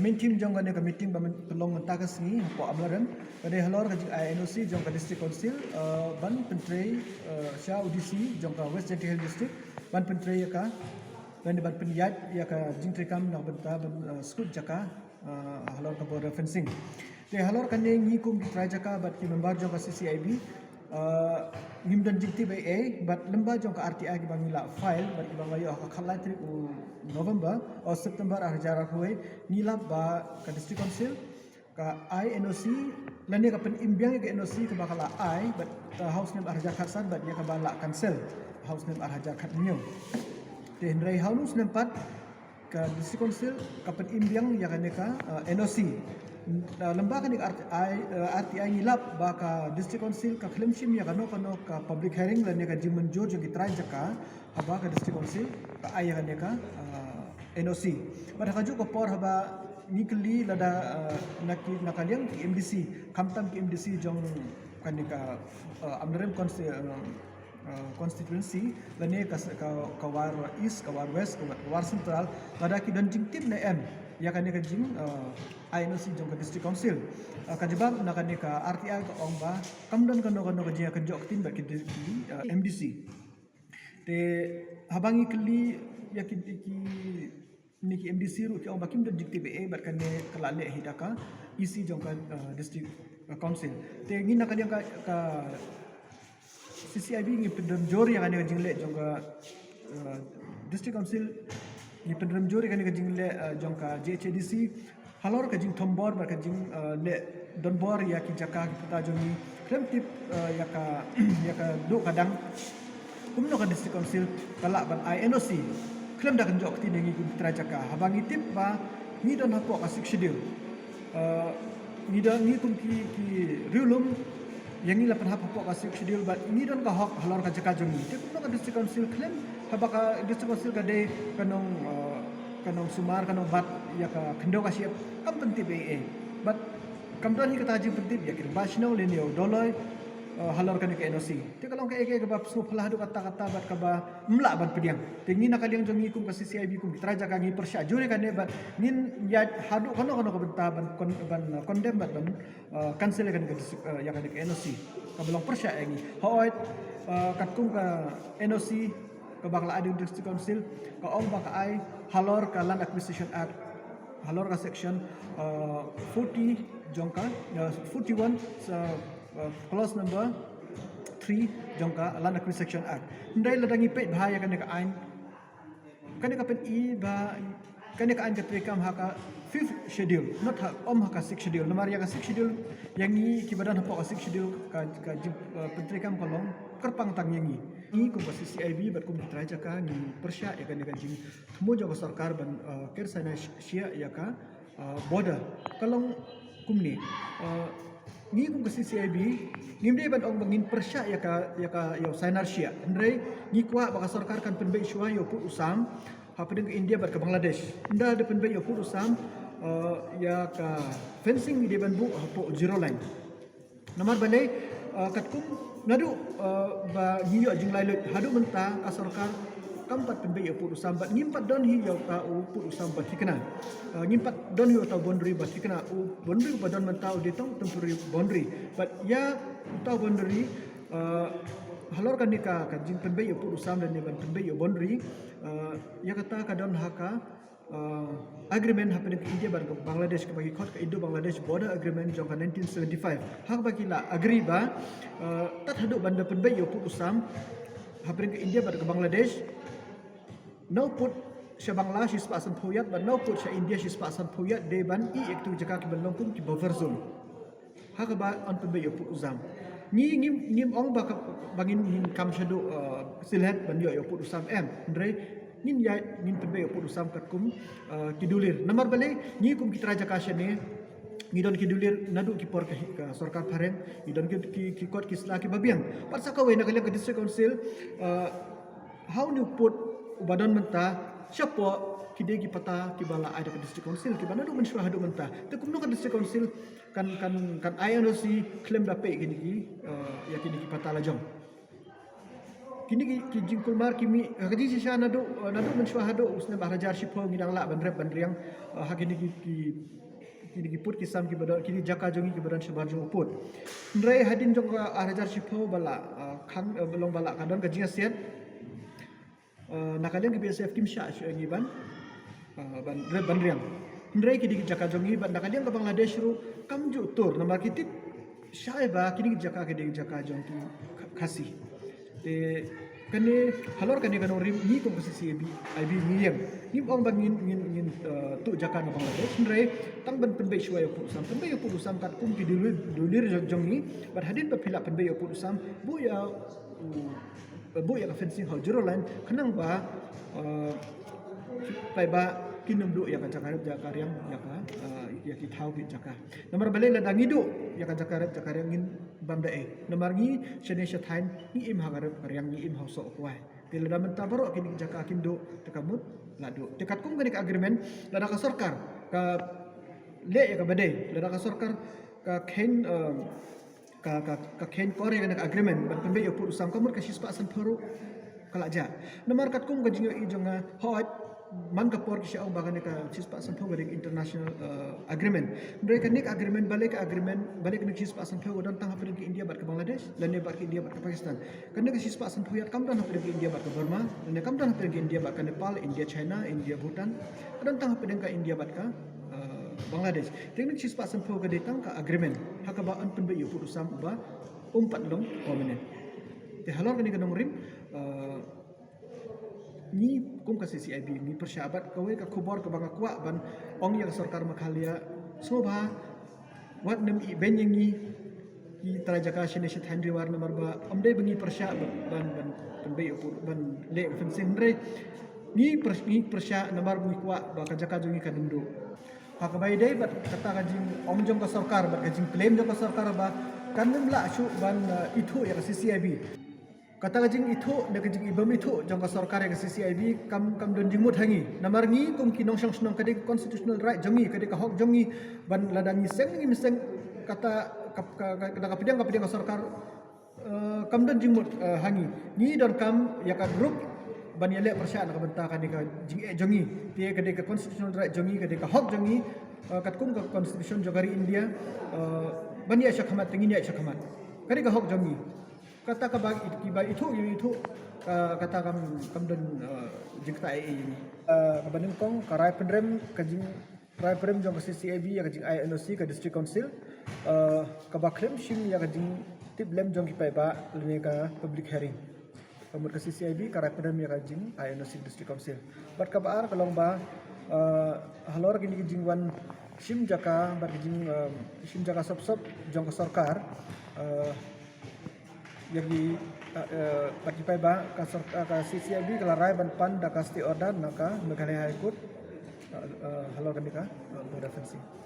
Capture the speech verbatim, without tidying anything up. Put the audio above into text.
Main theme jong kane ka meeting ba pynlong mynta ka sngi hapoh Amlarem ka dei halor ka jing ai N O C jong ka District Council, ban pyntrei sha u D C jong ka West Jaintia Hills District ban pyntrei ïa ka, ban ban pynïaid ïa ka jingtreikam na ka bynta ban skud jaka halor ka border fencing. Te halor kane ngi kum ki trai jaka bad ki member jong ka C C I B, ngim don jingtip ei ei bad lem bad jong ka R T I kiba ngi la file bad kiba ngi la ïoh ha ka khatlai tarik u November o September ar hajar arphew wei, ngi lap ba ka District Council ka ai N O C lane ka pynim biang ïa ka N O C kaba ka la ai bad ha u snem ar hajar khatsan bad ïa kaba la cancel ha u snem ar hajar khathynñiew. Te hynrei ha u snem pat ka District Council ka pynim biang ïa kane ka N O C. Lem bad kane ka R T I, R T I ngi lap ba ka District Council ka khlem shim ïa kano kano ka public hearing lane ka jingmynjur jong ki trai jaka haba ka District Council ka ai ïa kane ka N O C. Bad ha kajuh ka por haba ngi kylli lada na ki, na ka liang ki M D C, khamtam ki M D C jong kane ka Amlarem constituency lane ka, ka, ka War East, ka War West, ka War, ka War Central, lada ki don jingtip ne em ïa kane ka jing ai N O C jong ka District Council. Ka jubab na kane ka R T I ka ong ba kam don kano kano ka jingïakynjoh ktien bad ki, ki M D C. Te haba ngi kylli ïa ki, ki ne ki M D C ruh ki ong ba kim don jingtip ei ei bad kane ka la leh hi da ka E C jong ka District Council. Te ngi na ka liang ka, ka C C I B ngi pynrem jur ïa kane ka jingleh jong ka District Council, ngi pynrem jur ïa kane ka jingleh jong ka J H A D C halor ka jingthombor bad ka jingleh donbor ïa ki jaka ki pata jong ngi. Khlem tip ïa ka, ïa ka duh ka dang kumno ka District Council ka lah ban ai N O C. Khlem da kynjoh ktien ïa ngi kum ki trai jaka haba ngi tip ba ngi don hapoh ka Sixth Schedule. Ngi don, ngi kum ki, ki riewlum ïa ngi la pynhap hapoh ka Sixth Schedule bad ngi don ka hok halor ka jaka jong ngi. Te kumno ka District Council khlem haba ka District Council ka dei ka nong, ka nongsumar, ka nongbat ïa ka khyndew ka shyiap, kam pyntip ei ei. Bad kam don hi kata ka jingpyntip ïa ki rangbah shnong lane ïa u Dolloi halor kane ka N O C. Te ka long kaei kaei kaba sngewphylla haduh katta katta bad kaba ym lah ban pdiang. Te ngi na ka liang jong ngi kum ka C C I B kum ki trai jaka ngi pyrshah jur ïa kane bad ngin ïaid haduh kano kano ka bynta ban, ban condemn bad ban cancel ïa kane ka, ïa kane ka N O C kaba long pyrshah ïa ngi. Hooid, katkum ka N O C kaba ka la ai da u District Council ka ong ba ka ai halor ka Land Acquisition Act, halor ka section forty jong ka, forty-one, clause number three jong ka Land Acquisition Act. Hynrei lada ngi peit bha ïa kane ka aiñ, kane ka pyni ba kane ka aiñ ka treikam ha ka Fifth Schedule, not ha, ym ha ka Sixth Schedule. Namar ïa ka Sixth Schedule, ïa ngi kiba don hapoh ka Sixth Schedule ka, ka jing pyntreikam ka long kyrpang tang ïa ngi. Ngi kum ka C C I B bad kum ki trai jaka ngi pyrshah ïa kane ka jingthmu jong ka sorkar ban ker sain shyiah ïa ka border. Ka long kumne. Ngi kum ka C C I B ngim dei ban ong ba ngin pyrshah ïa ka, ïa ka, ïa u sainar shyiah. Hynrei ngi kwah ba ka sorkar kan pynbeit shuwa ïa u pud u sam hapdeng ka India bad ka Bangladesh. Ynda da pynbeit ïa u pud u sam ïa ka fencing ngi dei ban buh hapoh zero line. Namar balei, katkum naduh ba ngi ïoh jinglai lut haduh mynta ka sorkar kam pat pynbeit ïa u pud u sam bad ngim pat don hi ïa uta u pud u sam ba thikna. Ngim pat don hi uta u boundary ba thikna, u boundary ba don mynta u dei tang temporary boundary. Bad ïa uta u boundary halor kane ka, ka jingpynbeit ïa u pud u sam lane ban pynbeit ïa u boundary, ïa kata ka don ha ka agreement hapdeng ka India bad ka Bangladesh kaba ki khot ka Indo-Bangladesh Border Agreement jong ka nineteen seventy-five. Ha kaba ki la agree ba tad haduh ban da pynbeit ïa u pud u sam hapdeng ka India bad ka Bangladesh, na u pud sha Bangla shispah sanphew yard bad na u pud sha India shispah sanphew yard dei ban i ïa kitu ki jaka kiba long kum ki buffer zone. Ha kaba yn pynbeit ïa u pud u sam. Ngi ngim, ngim ong ba ka, ba ngin, ngin kam shaduh Sylhet ban ïoh ïa u pud u sam em. Hynrei ngin ïa, ngin pynbeit ïa u pud u sam katkum ki dulir. Namar balei ngi kum ki trai jaka shane ngi don ki dulir naduh ki por ka, ka sorkar phareng, ngi don ki, ki, ki kot ki sla kiba biang. Pat sa kawei na ka liang ka District Council, ha une u pud uba don mynta shapoh ki dei ki pata kiba la ai da ka District Council kiba naduh mynshuwa haduh mynta. Te kumno ka District Council kan, kan, kan ai N O C khlem da peit kine ki, ïa kine ki pata la jong. Kine ki, ki jingkulmar ki mih, eh, ka jingshisha naduh, eh, naduh mynshuwa haduh u snem ar hajar shiphew ngi dang lah ban rep ban riang, eh, ha kine ki, ki, kine ki pud ki sam kiba don, kine ki jaka jong ngi kiba don shabar jong u pud. Hynrei hadien jong ka ar hajar shiphew ba la, eh, khang, eh, ba long ba la ka don ka jingïasiat, eh, na ka liang ka B S F kim shah shuh ïa ngi ban, eh, ban rep ban riang. Hynrei kine ki jaka jong ngi bad na ka liang ka Bangladesh ruh kam ju tur namar ki tip shai ba kine ki jaka ki dei jaka jong ki Kha-, Khasi. Te kane, halor kane ka nongrim, ngi kum ka C C I B, I B ngi ïeng. Ngim ong ba ngin, ngin, ngin, eh, tuh jaka na Bangladesh, hynrei tang ban pynbeit shuwa ïa u pud u sam, pynbeit ïa u pud u sam katkum ki duli-, dulir jong, jong ngi, bad hadien ba phi lah pynbeit ïa u pud u sam, buh ïa, u, buh ïa ka fencing ha u zero line, khnang ba, eh, paidbah kin ym duh ïa ka jaka rep jaka riang, ïa ka, eh, ïa ki thaw ki jaka. Namar balei lada ngi duh ïa ka jaka rep jaka riang ngin bam da ei. Namar ngi shane sha thaiñ ngi im ha ka rep ka riang, ngi im ha u soh u kwai. Te lada mynta baroh kine ki jaka kim duh, te ka mut la duh. Te katkum kane ka agreement, lada ka sorkar ka leh ïa kaba dei, lada ka sorkar ka kheiñ, um, ka, ka, ka kheiñ kor ïa kane ka agreement ban pynbeit ïa u pud u sam, ka mut ka shispah sanphew ruh ka la jah. Namar katkum ka jingïohi jong nga, hooid, man ka por ki shah ong ba kane ka shispah sanphew ka dei ka international, uh, agreement. Hynrei kane ka agreement, balei ka agreement, balei kane ka shispah sanphew ka don tang hapdeng ka India bad ka Bangladesh, lane bad ka India bad ka Pakistan. Kane ka shispah sanphew ïa ka kam don hapdeng ka India bad ka Burma, lane kam don hapdeng ka India bad ka Nepal, India China, India Bhutan. Ka don tang hapdeng ka India bad ka, uh, Bangladesh. Te kane ka shispah sanphew ka dei tang ka agreement ha kaba yn pynbeit ïa u pud u sam uba um pat long permanent. Te halor kane ka nongrim, uh, ngi kum ka C C I B ngi pyrshah bad kawei ka khubor kaba nga kwah ban ong ïa ka sorkar Meghalaya, sngewbha wat nym ïehnoh ïa ngi ki trai jaka shane sha thaiñ Ri War namar ba ym dei ba ngi pyrshah ban, ban, ban pynbeit ïa u pud, ban leh fencing, hynrei ngi pyr-, ngi pyrshah namar ba ngi kwah ba ka jaka jong ngi kan ym duh. Ha kaba ïadei bad kata ka jingong jong ka sorkar bad ka jingclaim jong ka sorkar ba kan ym lah shuh ban, uh, ithuh ïa ka C C I B. Kata ka jingithuh, da ka jingibym ithuh jong ka sorkar ïa ka C C I B kam, kam don jingmut ha ngi. Namar ngi kum ki nongshong shnong ka dei ka constitutional right jong ngi, ka dei ka hok jong ngi ban lada ngi seng, ngi seng, kata ka, ka, ka, da ka pdiang, ka pdiang ka sorkar, eh, kam don jingmut, eh, ha ngi. Ngi donkam ïa ka group ban ïaleh pyrshah na ka bynta kane ka jingeh jong ngi. Te ka dei ka constitutional right jong ngi, ka dei ka hok jong ngi, eh, katkum ka constitution jong ka ri India, eh, ban ïaid shakhmat, te ngin ïaid shakhmat. Ka dei ka hok jong ngi. Kata kaba it-, kiba ithuh, kiba ithuh, ka, kata kam, kam don, eh, jingktah ei ei. Eh, kaba nyngkong, ka rai pynrem, ka jing, rai pynrem jong ka C C I B ïa ka jing ai N O C ka District Council, eh, kaba khlem shim ïa ka jingtip lem jong ki paidbah lane ka public hearing. Ka mut ka C C I B ka rai pynrem ïa ka jing ai N O C District Council. Bad kaba ar ka long ba, eh, halor kine ki jingwan shim jaka, bad ki jing, eh, shim jaka sop sop jong ka sorkar, eh, ïa ki, eh, eh, bad ki paidbah ka sor-, eh, ka C C I B ka la rai ban pan da ka stay order na ka Meghalaya High Court, eh, eh, halor kane ka, eh, border fencing.